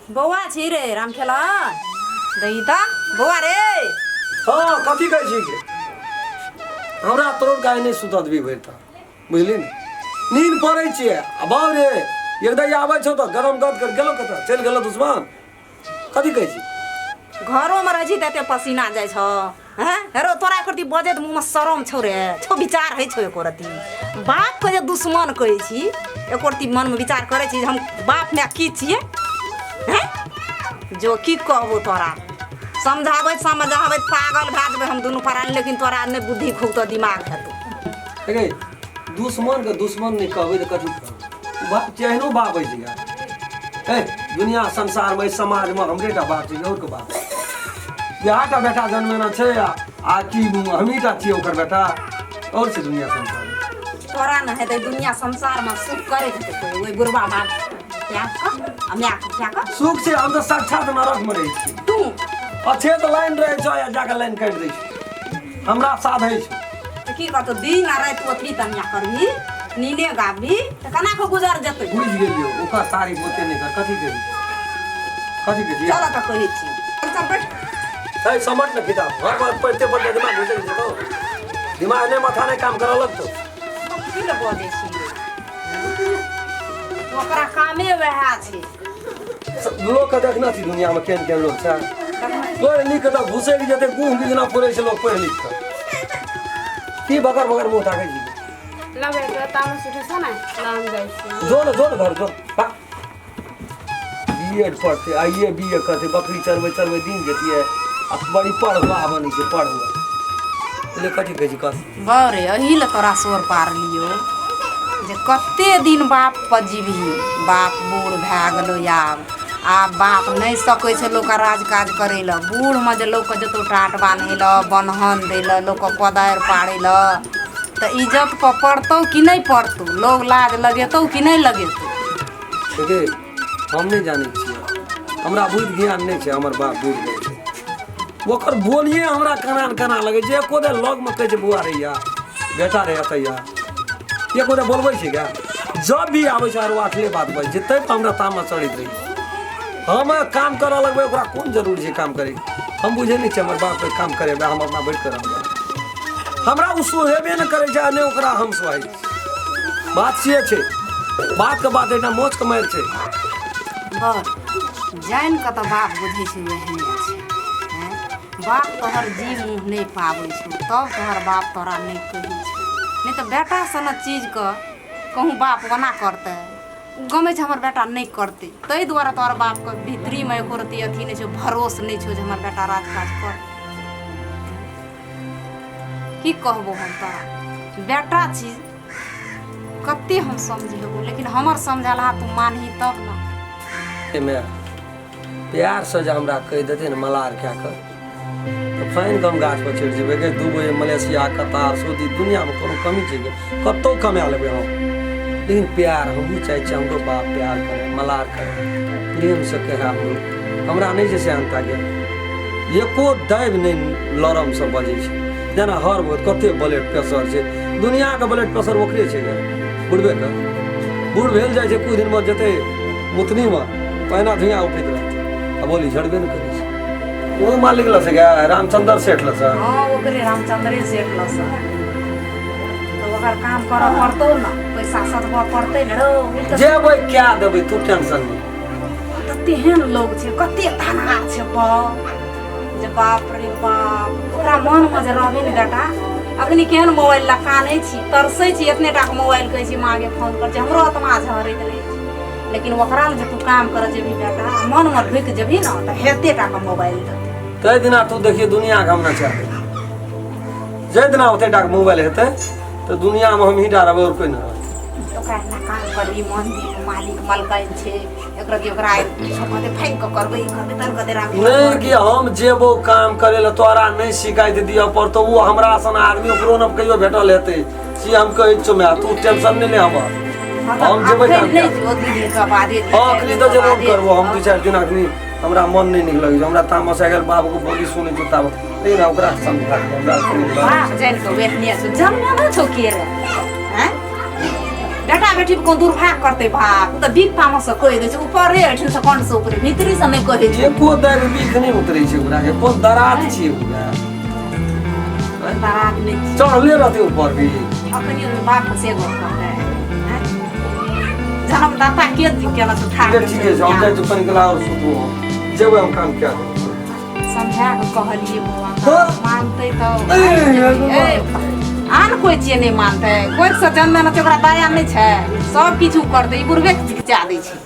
बौआ छी रे रामखेलन दही तऽ बौआ रे। हाँ, कथी कहै छी के? हमरा तोर गाय नहि सुतत भी भरि तक, बुझली ने? नींद पड़ै छियै आ बाप रे, एकदम आबै छौ तऽ गरम गद कर गेलौ, कतऽ चलि गेलौ दुश्मन? कथी कहै छी? घरोमे रहै छी तऽ एते पसीना जाइ छौ हैं? हेरो तोरा एको रत्ती बजैत मुँहमे शरम छौ रे? छौ विचार होइ छौ एको रत्ती? बापके जे दुश्मन कहै छी, एको रत्ती मनमे विचार करै छी जे हम बाप माय की छियै हैं? जो की कहबो तोरा, समझाबैत समझाबैत पागल भए जेबै हम दुनू प्राणी, लेकिन तोरा नहि बुद्धि खूब तऽ दिमाग हेतौ। देखै, दुश्मन के दुश्मन नहि कहबै तऽ कथी कहबै? बाप केहनो बाप होइ छै यार। ए दुनिया संसारमे, एहि समाजमे हमरे टा बाप छै, और के बाप इएह टा बेटा जन्मेना छै आ कि हमही टा छियै ओकर बेटा? और छै दुनिया संसारमे? तोरा ने हेतै दुनिया संसारमे सुख करैत हेतै कोइ ओहि बुढ़बा बाप त्याग कऽ आ मायके त्याग कऽ? सुख छै, हम तऽ साक्षात नरकमे रहै छी। तू अच्छे तऽ लाइन रहै छौ या जाकऽ लाइन काटि दै छै, हमरा साधै छै। तऽ की कहतौ, दिन आ राति ओतबी तनिया करबही, नीने गाबही तऽ केना कऽ गुजर जेतै? बुझि गेलियौ, ओकर तारीफ ओते नहि कर। कथी कहै कथी कहै छी? चल तऽ कहै छी, चल चल बैठ। है समझ ने किताब घर पर पढ़ते पढ़ते दिमाग घुसि जेतौ, दिमाग नहि, माथा नहि काम करऽ लगतौ। की लए बजै छी? ओकरा कामे वएह छै। लोकके देखने छी दुनियामे केहन केहन लोक छै, पढ़ि लिख कऽ तऽ घुसरि जेतै, गुह जेना पढ़ै छै लोक पढ़ि लिख कऽ। की बगर बगर मुँह ताकै छी? लगे तोरा तामस उठै छौ ने, हम जाइ छी। जो ने, जो ने घर जो। बी एड पढ़तै, आई ए बी ए करतै, बकरी चरबै चरबै दिन जतियै आ बड़ी पढ़ुआ बनै छै, पढ़ुआ ले। कथी कहै छी? कथी? बरे एही लए तोरा सोर पारलियौ जे कते दिन बाप पर जीबही? बाप बूढ़ भए गेलौ, आब आब बाप नहि सकै छै लोकके राज काज करै लए। बूढ़मे जे लोकके जेतौ टाट बान्है लए, बन्हन दै लए, लोकके कोदारि पारै लए, तऽ इज्जत पर पड़तौ कि नहि पड़तौ? लोग लाज लगेतौ कि नहि लगेतौ? देखी, हम नहि जानै छियै, हमरा बुद्धि ज्ञान नहि छै। हमर बाप बूढ़ भेल छै, ओकर बोलिए हमरा केना ने केना लगै छै। एको देर लगमे कहै छै बौआ रे या बेटा रे एतैया, एको देर बोलबै छै गे? जब भी आबै छै आरो आठले बात बजै छै, ताहि पर हमरा तामस चढ़ैत रहै छै। हम काम करऽ लगबै, ओकरा कोन जरूरी छै काम करैके? हम बुझै नहि छियै, हमर बापके काम करेबै, हम अपना बैठ कऽ रहबै। हमरा ओ सोहेबे नहि करै छै आ नहि ओकरा हम सोहाइ छी। बात से छै, बातके बात एकटा मोचके मारि छै। बर जानि कऽ तऽ बाप बुझै छै एहने छै। आँय, बाप तोहर जी मुँह नहि पाबै छौ तब तोहर बाप तोरा नहि कहै छौ, नहि तऽ बेटा सन चीजके कहूँ बाप ओना करतै? ओ गमै छै हमर बेटा नहि करतै, ताहि दुआरे तोहर बापके भीतरीमे एको रत्ती अथी नहि छौ, भरोस नहि छौ जे हमर बेटा राज काज करतै। की कहबो हम तोरा, बेटा छी, कते हम समझेबो, लेकिन हमर समझलहा तू मानही तब ने। एहिमे प्यारसँ जे हमरा कहि देतै ने मलार कए कऽ, तऽ फाइन कऽ हम गाछपर चढ़ि जेबै गे। दुबई, मलेशिया, कतार, सऊदी, दुनिआँमे कोनो कमी छै गे? कतहु कमा लेबै हम, लेकिन प्यार हमहूँ चाहै छियै, हमरो बाप प्यार करै, मलार करै, प्रेमसँ कहै हमरो। हमरा नहि छै सेहनता गे, एको दाबि नहि लरमसँ बजै छै, जेना हर वक्त कते ब्लड प्रेशर छै। दुनिआँके ब्लड प्रेशर ओकरे छै गे, बुढ़बेके। बूढ़ भेल जाइ छै, कुछ दिनमे जेतै मुतनीमे, पहिना धुइयाँ उठैत रहतै आ बोली झड़बे नहि करै छै। ओ मालिक लऽ सके रामचंद्र सेठ लऽ सके। हाँ, ओकरे रामचंद्रे सेठ लऽ सके। तऽ ओकर काम करऽ पड़तौ ने, पैसा सधबऽ पड़तै ने रौ। ओ तऽ जेबै, क्या देबै, तू टेंशन नहि। तऽ तेहन लोग छै, कते धनहार छै बाप जे बाप रे बाप। ओकरा मनमे जे रहबी ने बेटा, अखनी केहन मोबाइल लए कानै छी, तरसै छी, एतने टाके मोबाइल कहै छी माँगे फोन कर छै, हमरो आत्मा झहरैत रहै छै। लेकिन ओकरा ने जे तू काम करऽ जेबही बेटा, मनमे ढुकि जेबही ने, तऽ हेते टाके मोबाइल देतै। ताहि दिना तू देखिए दुनियाके हम नचा देबै। जाहि दिना ओते टाके मोबाइल हेतै तऽ दुनियामे हमही टा रहबै, आओर कोइ नहि रहतै। ओकरा एना काम करबी, मन मालिक मलकाइन छै, एकरा कि ओकरा किछो कहतै, फाँकि कऽ करबै, ई करबै तब कहतै राम। नहि कि हम जेबो काम करे लए, तोरा नहि शिकायत दिअ पड़तौ। ओ हमरा सन आदमी ओकरो ने कहियो भेटल हेतै, से हम कहै छियौ माय। तू टेंशन नहि ले हमर, हम जेबै काम। नहि जो, 2 दिनके बादे। हँ, अखनी तऽ जेबो करबो हम 2-4 दिन। अखनी हमरा मन नहि नीक लगै छै, हमरा तामस आबि गेल, बाबूके बोली सुनै छौ ताबत। लेकिन ओकरा समझा के हमरा कनि बाप जानि कऽ वेटने छौ, जन्मे छौ के रे? आँय? बेटा बेटी कोन दुर्भाग करतै बाप, ओ तऽ बिख तामस से कहि दै छै ऊपरे एहिठाम से कंठ से ऊपरे, भीतरी से नहि कहै छै। एको दाबि बिख नहि उतरै छै ओकरा के, कोन दराज छियै ओकरा? दराज नहि छै। चढ़ले रहतै ऊपर भी। अखनी ओहि बाप से गप करतै आँय? जन्मदाता के केना से ठाढ़ ठीके ठीके छै, हम जाइ छी कनि कला आओर सुतबो, हम जेबै, हम काम कए देबै। समझा कऽ कहलियै बौआ, हाँ। मानतै तऽ ए, ए, आन कोइ छियै नहि मानतै, कोइ से जन्म ने ओकरा दया नहि छै, सब किछु करतै, ई बुढ़बे चिकित्सा दै छै।